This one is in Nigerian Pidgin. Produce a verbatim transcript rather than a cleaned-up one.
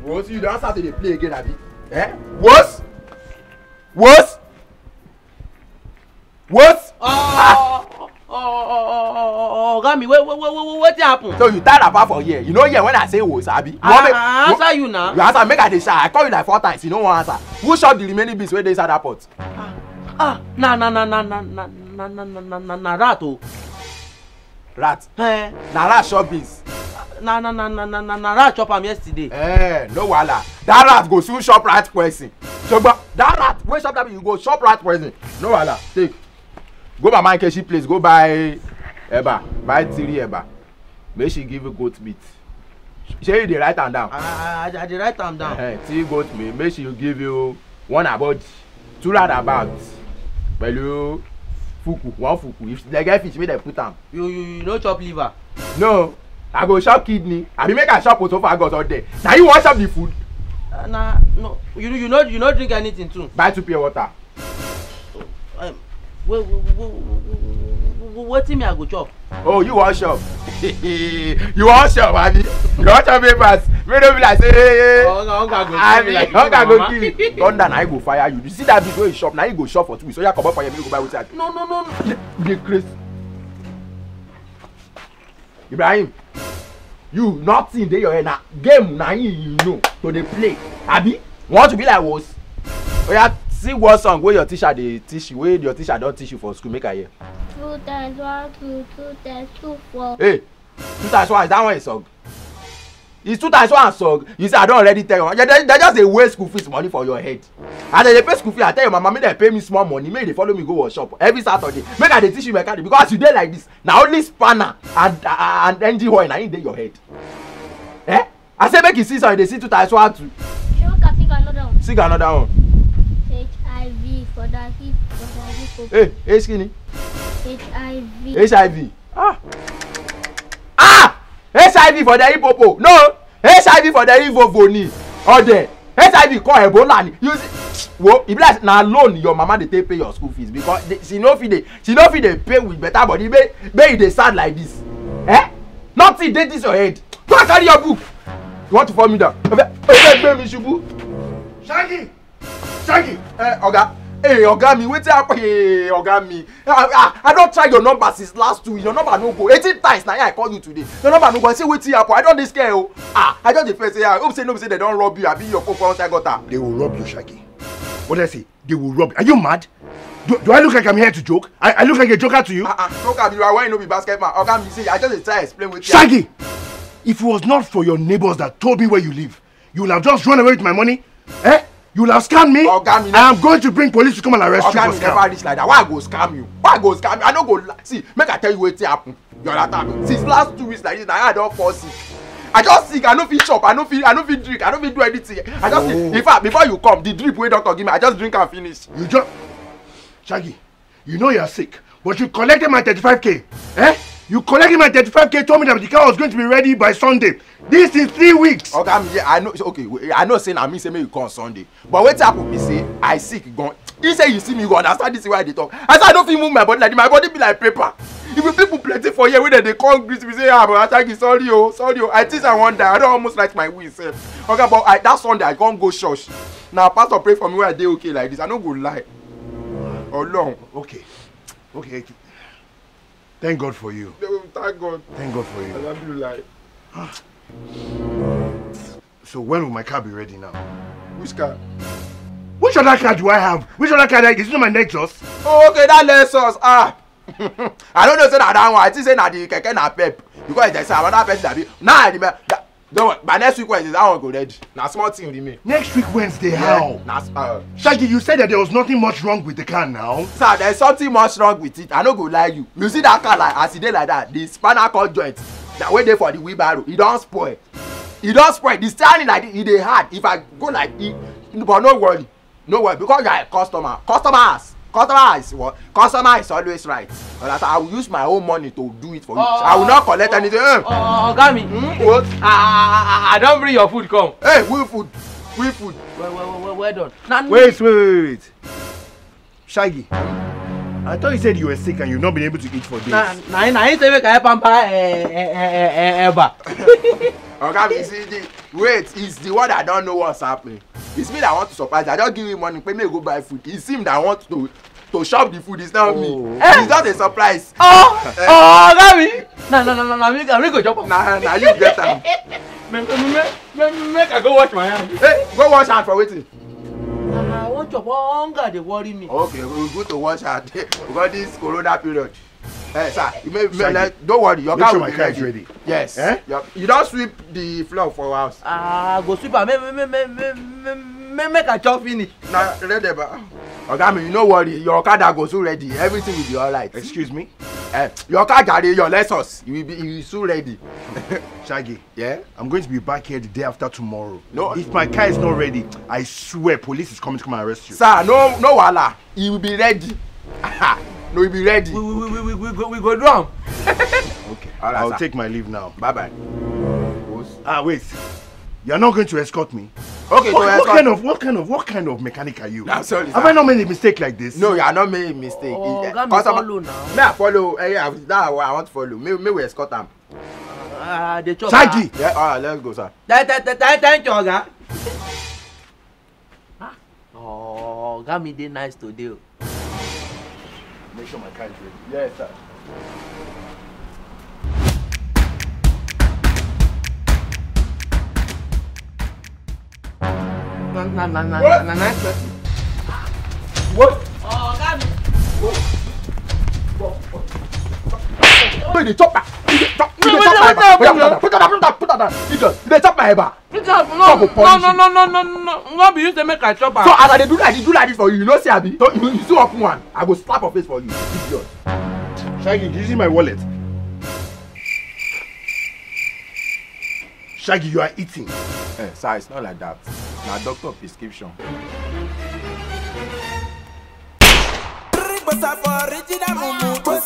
Wos, you don start to dey play again, abi? Eh? Wos? Wos? Wos? Oh, oh, oh, oh, oh, oh, oh, oga mi, wait, wait, wait, wait, wetin happen? So you tie wrapper for here? You no hear when I say wos, abi? You wan make- I answer you now. You answer, make I dey shout. I call you like four times, you no wan answer. Who chop the remaining beans wey dey inside that pot? Ah, na na na na na na na na na na na rat o. Rat. Eh. Na rat chop beans. Na na na na na na na rat chop am yesterday. Eh, no wahala. That rat go soon chop rat poison. Shogbo, that rat wey chop that beans, you go chop rat poison. No wahala. Take. Go Mama Nkechi place, go buy eba, buy three eba. Make she give you goat meat. Shey you dey write am down? I I I dey write am down. Eh, three goat meat, make she give you one abodi, two roundabout, pẹ̀lú fuku, one fuku. If dem get fish, make dem put am. You you you no chop liver? No, I go chop kidney. Abi make I chop esophagus or there. Na you wan chop the food? Uh, na no, you you no you no drink anything too. Buy two pure water. Um, wait, wait, wait, wait, wait, wait, wetin me I go chop? Oh, you wan chop? You wan chop, abi? You wan chop papers? Make no be like say hunger go kill me like hunger go kill me. Thunder na him go fire you. You see that beat wey you chop, na him go chop for two weeks. So you comot for here, make you go buy wetin I. No, no, no, no. You dey craze. Ibrahim, you nothing dey your head na game na him you know to dey play. Abi? You want to be like Wos? Oya, sing one song wey your teacher dey teach you, wey your teacher don teach you for school, make I hear. Two times one, two, two times two, four. Hey, two times one, is that one a song? Is two times one song? You say I don already tell you. They, they, they just dey waste school fees money for your head. As they dey pay school fee, I tell your mama make dem pay me small money, make you dey follow me go workshop every Saturday. Make I dey teach you mechanic because as you dey like this, na only spanner and and engine oil na him dey your head. Eh? I say make you see something, you dey see two times one two. Shey make I sing another one? Sing another one. H I V for the hip, for the hip. Hey, H kini? H I V. H I V. Ah. Ah! H I V for the hippopo. No, H I V for the ivovo ni. Ode. H I V call Ebola ni. You see, wo, e be like na loan your mama dey take pay your school fees because the, she no fit dey, she no fit dey pay with better body. Make, make you dey sad like this. Eh? Nothing dey this your head. Go and carry your book. You want to fall me down? Ofe, ofe, gbé mi ṣubú. Shaggy! Shaggy! Eh, oga. Hey, oga mi, wetin happen? Hey, oga mi. I, I, I don try your number since last two weeks. Your number no go. Eighteen times na I call you today. Your number no go. I say wetin happen? I don dey scared o. Ah, I just dey fear say, ah, I hope say no be say dem don rob you, abi your phone fall inside gutter. They will rob you, Shaggy. What did I say? They will rob you. Are you mad? Do, do I look like I'm here to joke? I, I look like a joker to you? Ah, ah, joker be why you no be basket man. Oga mi say, I just dey try explain wetin. Shaggy! If it was not for your neighbors that told me where you live, you would have just run away with my money. Eh? You will have scammed me. Oga mi, I am going to bring police to come and arrest you for scam. Oga mi, never reach like that. Why I go scam you? Why I go scam you? I no go lie. See, make I tell you wetin happen. You understand me? Since last two weeks like this, na I don fall sick. I just sick. I no fit chop. I no fit. I no fit drink. I no fit do anything. I just sick. Oh. In fact, before you come, the drip wey doctor give me, I just drink am finish. You just, Shaggy, you know you are sick, but you collected my thirty-five K. Eh? You collected my thirty-five K, told me that the car was going to be ready by Sunday. This is three weeks. Oga mi, yeah, I know. So, okay, wait, I know say na me say make you come Sunday. But wetin happen be say I sick gan. He say you see me, you go understand this thing wey I dey talk. I say I no fit move my body like this. My body be like paper. If you people plenty for here wey dem dey come greet me say, ah, Baba Shaggy, sorry o, sorry o. I think I wan die. I don almost light my will sef. Oga, but I, that Sunday I come go church. Na pastor pray for me wey I dey okay like this. I no go lie. Ọlọ́run. Okay. Okay. Thank God for you. Thank God. Thank God for you. Alhamdulillah. So when will my car be ready now? Which car? Which other car do I have? Which other car? Is it not my Lexus? Oh, okay, that Lexus. Ah. I don't know say na that one. I think say na the keke napep. Because they say another person that be. Now I remember. That, don't worry. By next week Wednesday, that one go ready. Na small thing remain. Next week Wednesday, yeah, how? Na s-, uh, Shaggy, you said that there was nothing much wrong with the car now. Sir, there's something much wrong with it. I no go lie you. You see that car like as e dey like that, the spanner cut joint that wey dey for the wheelbarrow, e don spoil. E don spoil. The steering like this, e dey hard. If I go like e, but no worry. No worry, because you are a customer. Customers, customer is what? Customer is always right. Understand? I will use my own money to do it for you. I will not collect anything. Eh. Oh, Oga mi. Hmm? What? I, I, I, I don bring your food come. Hey, we food. We food. Well, well, well, well, well done. Na, wait, wait, wait, wait. Shaggy, I thought you said you were sick and you've not been able to eat for days. Na, na, na him say make I help am buy, eh, eh, eh, eh, eh, eba. Oga, you see the wait, it's the one that don't know what's happening. It's me that want to surprise. I just give him money, pay me go buy food. It's him that want to to chop the food. It's not me. Oh. It's just a surprise. Oh, oh, Oga mi. Na na na na na me, na me go chop am. Na na you get am. Me me me me me make I go wash my hand. Hey, go wash hand for wetin? I wan chop. Hunger dey worry me. Okay, we good to wash hand because this corona period. Eh, sir, you may, may, like, don't worry, your car will be ready. Yes. Eh? You don sweep the floor for house. Ah, go sweep am. Make make make make make make I chop finish. Na ready ba. Oga mi, you no worry, your okada go soon ready. Everything will be alright. Excuse me? Eh, your car jare, your Lexus, you will be, you will soon ready. Shaggy, yeah? I'm going to be back here the day after tomorrow. No. If my car is not ready, I swear police is coming to come and arrest you. Sir, no, no wahala. He will be ready. No, he be ready. We we we we we go we go do am. Okay. All right, I'll take my leave now. Bye bye. Ah, wait. You're not going to escort me? Okay, what, what kind of what kind of what kind of mechanic are you? No, sorry, sir. Have I not made a mistake like this? No, you are not making a mistake. Oh, oga mi follow now. Me, I follow. Eh, yeah, that one I want to follow. Me, me we escort am. Ah, dey chop. Shaggy. Yeah, all right, let's go, sir. Thank you, oga. Ah, oh, oga mi dey nice today o. Make sure my car is ready. Yes, sir. Na na na na na nice person. What? Oh, oga mi. Wait, dey chop my, you dey chop, you dey chop my eba. Put am down, put am down, put am down. Idiot, you dey chop my eba. Put am, no, no, no, no, no, no, no. No be you say make I chop am. So as I dey do like this, do like this for you, you no see abi? So you, you still open one. I go slap your face for you, idiot. Shaggy, do you see my wallet? Shaggy, you are eating. Eh, sir, it's not like that. Na doctor prescription. Original mumu.